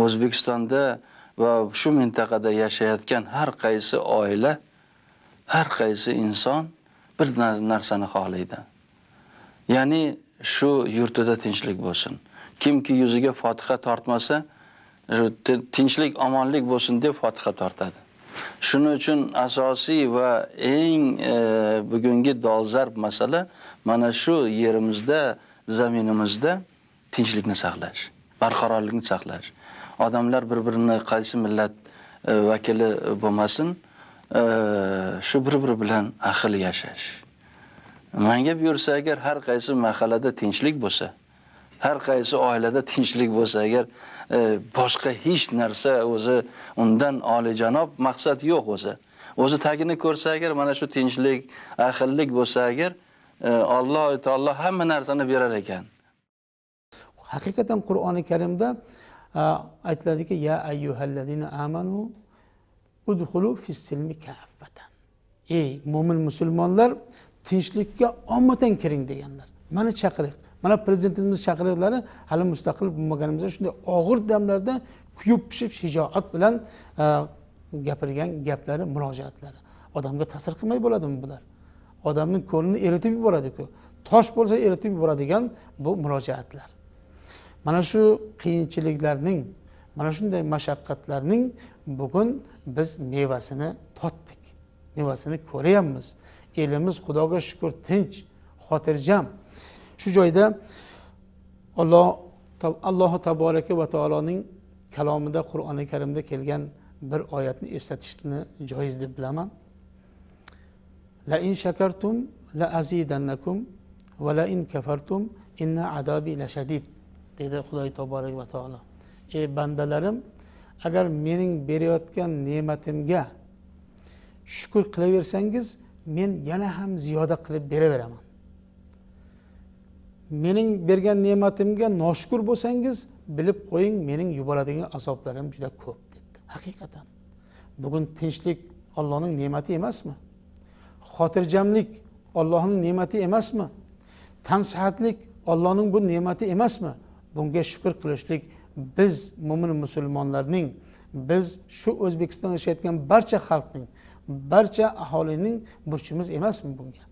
O'zbekistonda va shu mintaqada yashayotgan har qaysi oila, har qaysi inson bir narsani xohlaydi. Ya'ni shu yurtida tinchlik bo'lsin. Kimki yuziga fotiha tortmasa, shu tinchlik, omonlik bo'lsin deb fotiha tortadi. Shuning uchun asosiy va eng bugungi dolzarb masala mana shu yerimizda, zaminimizda tinchlikni saqlash, barqarorlikni saqlash. Odamlar bir-birini qaysi millat vakili bo'lmasin, shu bir-biri bilan ahil yashash. Menga buyursa agar har qaysi mahallada tinchlik bo'lsa, har qaysi oilada tinchlik bo'lsa agar, boshqa hech narsa o'zi undan olijanob maqsad yo'q o'zi. O'zi tagini ko'rsa agar mana shu tinchlik, ahillik bo'lsa agar, Alloh taolo hamma narsani berar ekan. Haqiqatan Qur'oni Karimda aytiladiki, ya ayyuhallazina amanu udxulu fis-silmi kaffatan. Ey mo'min musulmonlar, tinchlikka ommatan kiring deganlar. Mana chaqiriq. Mana prezidentimiz chaqiriqlari hali mustaqil bo'lmaganimizda shunday og'ir damlarda kuyib pishib shijoat bilan gapirgan gaplari, murojaatlari. Odamga ta'sir qilmay bo'ladimi bular? Odamning ko'nglini eritib yuboradi-ku. Tosh bo'lsa eritib yuboradigan bu murojaatlar. Mana shu qiyinchiliklarning, mana shunday mashaqqatlarning bugun biz mevasini totdik. Mevasini ko'ryapmiz. Elimiz Xudoga shukr tinch, xotirjam. Shu joyda Alloh taboraka va taoloning kalomida, Qur'oni Karimda kelgan bir oyatni eslatishni joiz deb bilaman. La in shakartum la azidannakum va la in kafartum inna azabi lashadid dedi Xudoy taboraka va taolo. Ey bandalarim, agar mening berayotgan ne'matimga shukr qilaversangiz, men yana ham ziyoda qilib beraveraman. Mening bergan ne'matimga noshukur bo'lsangiz, bilib qo'ying, mening yuboradigan azoblarim juda ko'p debdi. Haqiqatan bugun tinchlik Allohning ne'mati emasmi? Xotirjamlik Allohning ne'mati emasmi? Tan sihatlik Allohning bu ne'mati emasmi? Bunga shukr qilishlik biz mo'min musulmonlarning, biz shu O'zbekistonda yashayotgan barcha xalqning, barcha aholining burchimiz emasmi bunga?